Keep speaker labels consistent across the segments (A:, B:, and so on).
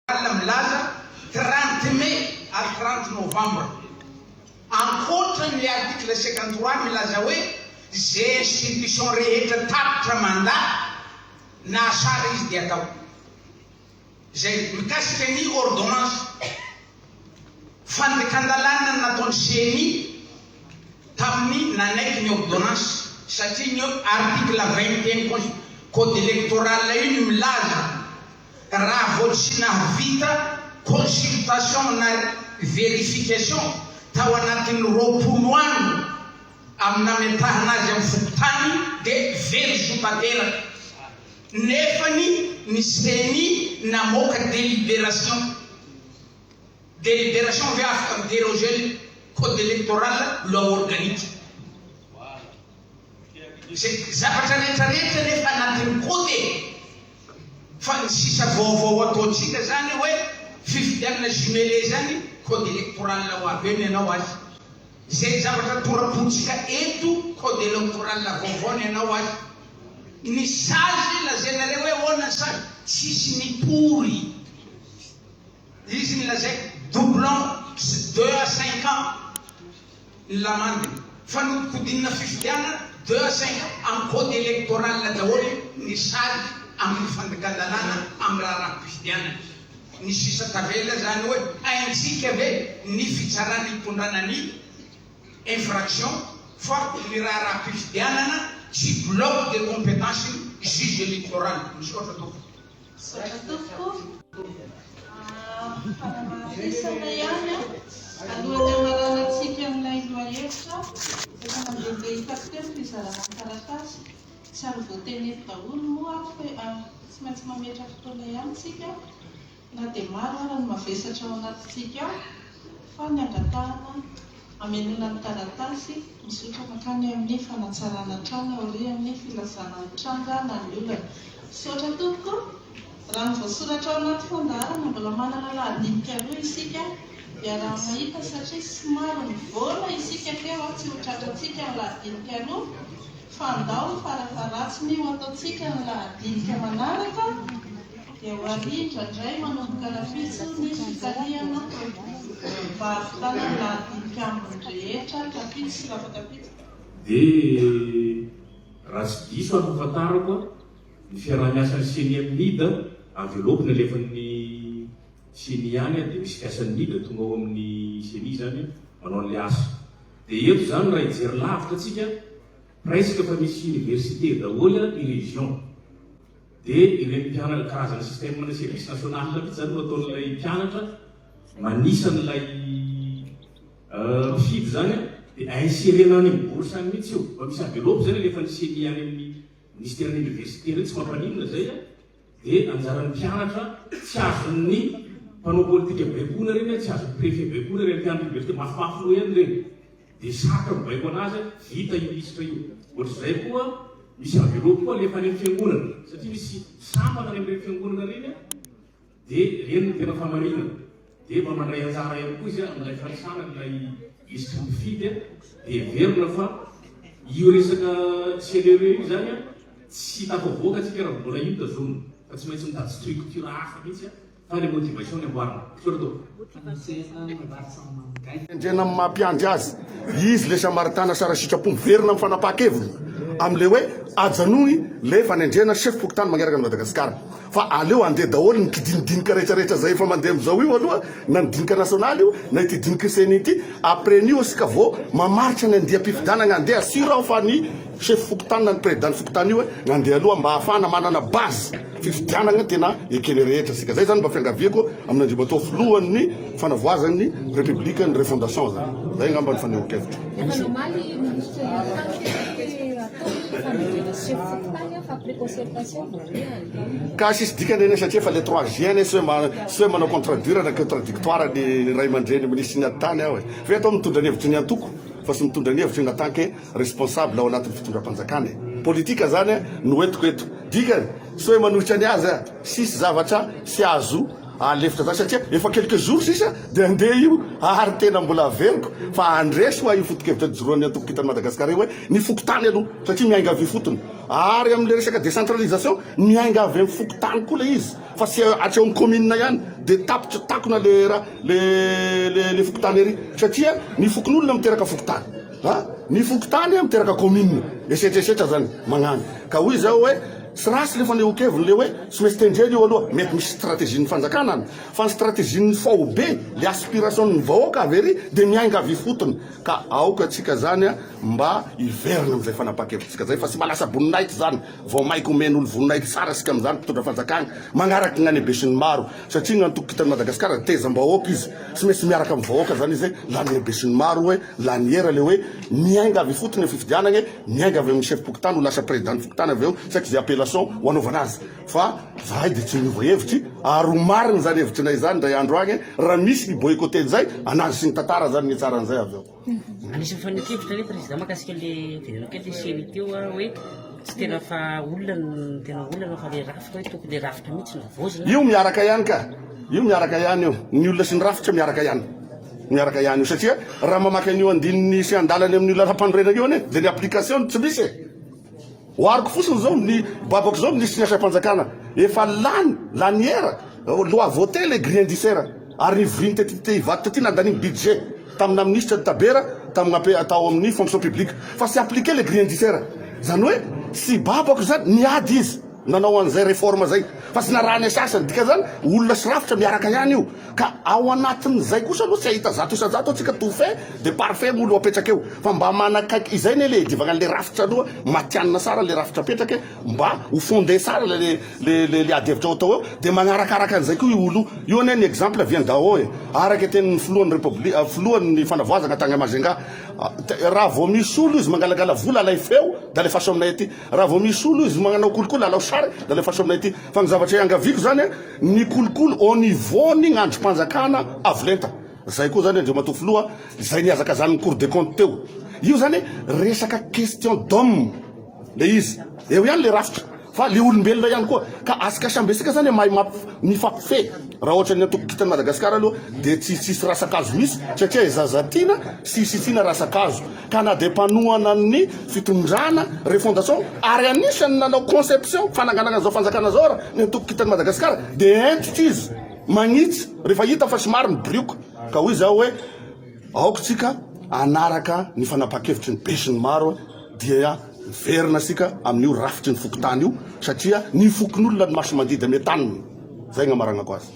A: Milaza 30 mai ary 30 novembre. Ankoatra ny article 53 milaza hoe ze institution rehetra tapitra mandat na asara izy dia atao. Zay mikasika ny ordonnance fandikan-dalàna nataon'ny ceni tamin'ny nanaiky ny ordonnance satria ny article 21 code électoral io no milaza Raha vao tsy nahavita consultation na verification tao anatin'ny 20 andro amin'ny nametahana azy amin'ny fokontany dia very zo tanteraka. Nefany ny ceni namoaka délibération. Délibération ve afaka mi-déroger ny code électoral, loi organique? Izay zavatra rehetra rehetra nefa anatin'ny code e! Fa ny sisa vaovao ataontsika zany hoe fifidianana jumelé zany code électoral ho avy eo ny anao azy. Izay zavatra tora-pontsika eto code électoral vaovao ny anao azy. Ny sazy lazainareo hoe ahoana ny sazy? Tsisy mitory. Izy ny lazaiko doublon deux à cinq ans. ny lamandiny. Fanodikodinana fifidianana deux à cinq ans amin'ny code électoral daholo ny sazy amin'ny fandikan-dalàna amin'ny raharaham-pifidianana. Ny sisa tavela zany hoe haintsika ve ny fitsarana hitondrana ny infraction fa ny raharaham-pifidianana tsy bloc de compétence ny juge électoral. Misaotra tompoko.
B: Misaotra tompoko. Fanamafisana ihany alohan'ny hamaranantsika an'ilay lohahevitra, efa nandehandeha hitako teo ny fizarana ny taratasy, tsy ary voateny eto daholo moa aho fa tsy maintsy mametra fotoana ihany tsika na dia maro ara ny mavesatra ao anatintsika ao fa ny angatahana Hamenoana ny taratasy, mizotra mankany amin'ny fanatsarana hatrany aorian'ny filazana ny tranga na ny olana. Misaotra tompoko. Raha ny voasoratra ao anaty fandaharana, mbola manana lahadinika roa isika iaraha-mahita satria somary nivoana isika teo, tsy ho tratrantsika ny lahadinika roa fa andao farafaharatsiny ho ataontsika ny lahadinika manaraka. Dia ho arindra indray manomboka rahampitso ny fitarihana mba hahavitana ny lahadinika ambiny rehetra rahampitso sy rafakampitso.
C: Dia raha tsy diso aho ny fahafantarako an, ny fiaraha-miasan'ny ceni amin'ny NID, enveloppe ny alefan'ny ceni any an, dia misy mpiasan'ny NID tonga ao amin'ny ceni izany an, manao an'ilay asa. Dia eto izany raha hijery lavitra tsika, presque efa misy université daholo ny région. Dia ireny mpianatra, karazana système na service national mihitsy izany no ataon'ilay mpianatra manisa an'ilay mpifidy izany an, dia insérer-na any amin'ny bourse any mihitsy io. Mba misy enveloppe izany alefan'ny ceni any amin'ny ministeran'ny université ireny, tsy mampaninona izay an, dia anjaran'ny mpianatra, tsy azon'ny mpanao politika baikoana ireny an, tsy azon'ny préfet baikoana ireny mpianatra université, mafimafy loha ihany ireny. Dia sarotra mibaiko anazy vita io lisitra io. Ohatr'izay koa misy enveloppe koa alefa any amin'ny fiangonana satria misy sampana any amin'ireny fiangonana ireny dia ireny no tena famarinana. Dia mba mandray anjara ihany koa izy amin'ilay fanisana an'ilay lisitry ny mpifidy dia heverina fa io resaka CLRE io izany tsy tafavoaka tsika raha mbola io tazomina fa tsy maintsy mitady structure hafa mihitsy Fa le motivation ny amboarina. Misaotra tompoko.
D: Endrena amin'ny maha mpiandry azy, izy le samaritana tsara sitrapo miverina amin'ny fanapahan-keviny amin'le hoe ajanony le fanendrena chef fokontany maneraka an'i Madagasikara fa aleo handeha daholo ny kidinidinika rehetra rehetra zay efa mandeha amin'izao io aloha na ny dinika nasionaly io na ity diniky ceni ity après an'io isika vao mamaritra ny andiam-pifidianana handeha sur aho fa ny chef fokontany na ny président ny fokontany io handeha aloha mba hahafahana manana base Fifidianana tena ekena rehetra isika. Zay zany mba fiangaviako amin'Andriamatoa Filohan'ny Fanavoazan'ny République ny refondation zany. Zay angamba ny fanehoan-kevitro.
E: Efa namaly minisitra Hertany hoe atao ny fanendrena chef fokontany fa après concertation vao hoe aleha.
D: Ka tsisy dikany anie satria efa le 3 juin anie tsy hoe tsy hoe manao contradure na contradictoire ny ray aman-dreny minisitry ny atitany aho e. Fa eto aho mitondra ny hevitry ny antoko fa tsy mitondra ny hevitry ny en tant que responsable ao anatin'ny fitondram-panjakana e. Politika zany no entiko eto. Dikany, tsy hoe manohitra ny azy aho, tsisy zavatra tsy azo. Alefitra zany satria efa quelques jours sisa dia andeha io ary tena mbola averiko fa handresy hoa io foto-kevitra nijoroan'ny antoko Kintan'i Madagasikara io hoe ny fokontany aloha satria miainga avy ifotony ary amin'ilay resaka décentralisation miainga avy amin'ny fokontany koa ilay izy fa tsy hatreo amin'ny commune ihany dia tapitra takona le raha le le le fokontany ery satria ny fokonolona miteraka fokontany a ny fokontany miteraka commune esetra esetra zany magnano ka hoy zaho hoe Tsy ratsy le fanehoan-keviny le hoe tsy maintsy tendrena io aloha, mety misy stratégie-n'ny fanjakana any, fa ny stratégie-n'ny faobe, le aspiration-n'ny vahoaka avy ery dia miainga avy ifotony, ka aoka tsika zany mba hiverina amin'izay fanapahan-kevitsika zay fa tsy mba lasa boninahitra zany, vao maika omen'olo voninahitra tsara isika amin'izany mpitondra fanjakana, magnaraka ny any besinimaro, satria ny antoko Kintan'i Madagasikara tezam-bahoaka izy, tsy maintsy miaraka amin'ny vahoaka zany izy hoe lany besinimaro hoe lany era le hoe miainga avy ifotony ny fifidianana e, Miainga avy amin'ny chef pokontany ho lasa président ny fokontany avy eo saika izay appellation ho anaovana azy fa zahay dia tsy miova hevitry ary ho marina izany hevitrinay izany indray andro agny raha misy mi boycotter an'izay anazy sy ny tantara zany ny hatsaran'izay avy eo.
F: Anisan'ny fanehoan-kevitra anie président mahakasika le tenenao kely le ceni teo hoe tsy tena fa olona no tena olana fa le rafitra hoe tokony le rafitra mihitsy no havaozina.
D: Io miaraka ihany ka, io miaraka ihany io, ny olona sy ny rafitra miaraka ihany. Miaraka ihany io satria raha mamaky an'io andininy sy andalany amin'io lalam-panorenana io anie dia ny application no tsy misy e. Ohariko fotsiny izao ny babako izao minisitry ny asam-panjakana efa lany lany era loi votée le grille indiciaire ary nivoriany tety Ivato tety nandaniany budget tamina minisitra Tabera tamina tao amin'ny fonction publique fa tsy appliqué le grille indiciaire izany hoe tsy babako izany niady izy nanao an'izay réforme zay fa tsy narahany sasany dikan'izany olona sy rafitra miaraka ihany io Ka ao anatin'izay kosa aloha tsy hahita 100% antsika tout fait de parfait ny olo apetraka eo fa mba manakaiky izay anie le iadivagna an'le rafitra aloha matianina tsara le rafitra apetraka e mba ho fondé tsara le le le le ady hevitra ho atao eo de magnarakaraka an'izay koa io olo io anie ny exemple vient d'en haut e araka tenin'ny filohan'ny république filohan'ny fanavoazagna tagny Majunga raha vao misy olo izy mangalangala vola alay feo de alefaso aminay aty raha vao misy olo izy magnanao kolikoly alao sary de alefaso aminay aty fa ny zavatra iangaviako zany a Ny kolikoly au niveau ny gn'andrim-panjakana avo lenta. Zay koa zany Andriamatoa Filoha, izay nihazakazahan'ny Cour des comptes teo. Io zany resaka question d'homme le izy. Eo ihany le rafitra fa le olombelona ihany koa. Ka asika samby asika zany mahay mifampifehy. Raha ohatran'ny antoko Kintan'i Madagasikara aloha dia tsy tsisy rasa-kazo misy satria i Zazatiana sy i Sisina rasa-kazo. Ka na dia mpanohana ny fitondrana refondation ary anisan'ny nanao conception fananganana an'izao fanjakana izao ara ny antoko Kintan'i Madagasikara dia hentitra izy magnitsy rehefa hita fa somary mibirioka. Ka hoy izaho hoe aoka tsika hanaraka ny fanapahan-kevitry ny besinimaro dia miverina isika amin'io rafitry ny fokontany io satria ny fokonolona no masi-mandidy ame taniny. Zay gn'amaragnako azy.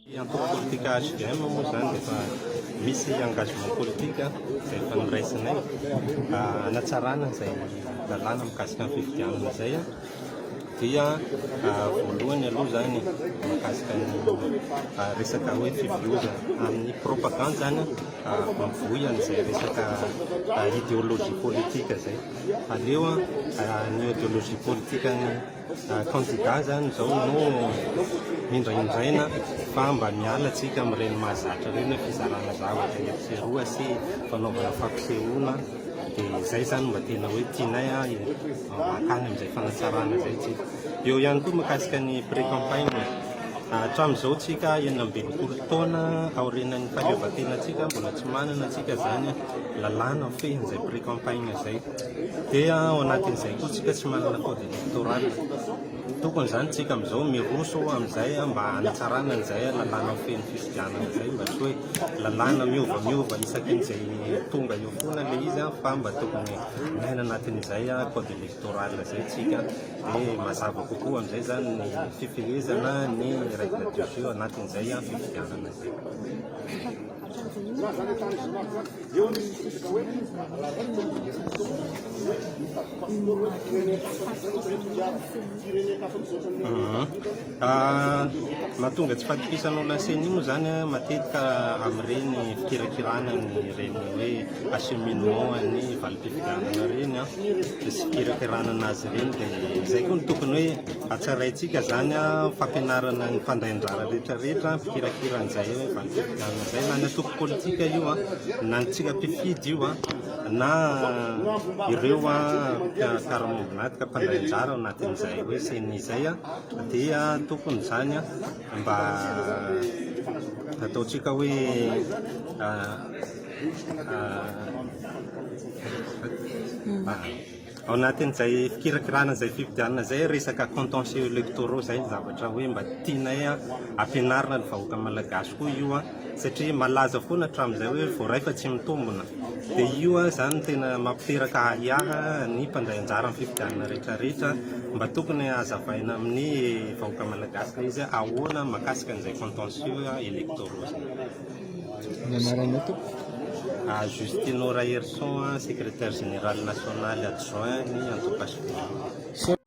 G: Ny antoko politika hvm moa izany dia efa misy engagement politique izay efa noraisinay hanatsarana izay lalàna mikasika ny fifidianana izay dia voalohany aloha izany mikasika ny resaka hoe fifidiozana amin'ny propagande izany mampivoy an'izay resaka idéologie politique izay. Aleo ny idéologie politique ny Kandida zany zao no indraindraina fa mba miala tsika amin'ireny mahazatra ireny hoe fizarana zavatra etsy sy eroa sy fanaovana fampisehoana dia izay zany mba tena hoe tianay mba hakany amin'izay fanatsarana izay tsika. Eo ihany koa mikasika ny pré-campagne, hatramin'izao tsika 66 taona aorianan'ny fahaleovantenantsika mbola tsy manana tsika zany lalàna mifehy an'izay pré-campagne izay. Dia ao anatin'izay koa tsika tsy manana code électoral. Tokony izany tsika amin'izao miroso amin'izay mba hanatsarana an'izay lalàna mifehy ny fifidianana izay mba tsy hoe lalàna miovamiova isaky n'izay tonga eo foana ilay izy fa mba tokony miaina anatin'izay code électoral izay tsika dia mazava kokoa amin'izay izany ny fifehezana ny règle du jeu anatin'izay fifidianana izay. Mahatonga tsy fahatokisan'olona ny CENI moa izany matetika amin'ireny fikirakirana an'ireny hoe acheminement ny valim-pifidianana ireny dia sy fikirakirana anazy ireny dia izay koa no tokony hoe hatsaraintsika izany fampianarana ny mpandray anjara rehetra rehetra mpikirakira an'izay hoe valim-pifidianana izay na ny. antoko politika io na antsika mpifidy io na ireo mpiara-miombon'antoka mpandray anjara ao anatin'izay hoe ceni izay dia tokony izany mba ataontsika hoe Ao anatin'izay fikirakirana izay fifidianana izay resaka contentieux électoraux izay ny zavatra hoe mba tianay ampianarina ny vahoaka malagasy koa io satria malaza foana hatramin'izay hoe voaray fa tsy mitombina dia io izany no tena mampiteraka ahiahy ny mpandray anjara amin'ny fifidianana rehetrarehetra mba tokony hazavaina amin'ny vahoaka malagasy ilay izy ahoana mahakasika an'izay contentieux électoraux izay.
H: Ny anaranao tompoko?
G: Justino Raherison, secrétaire général national adjoint ny antoko HVM.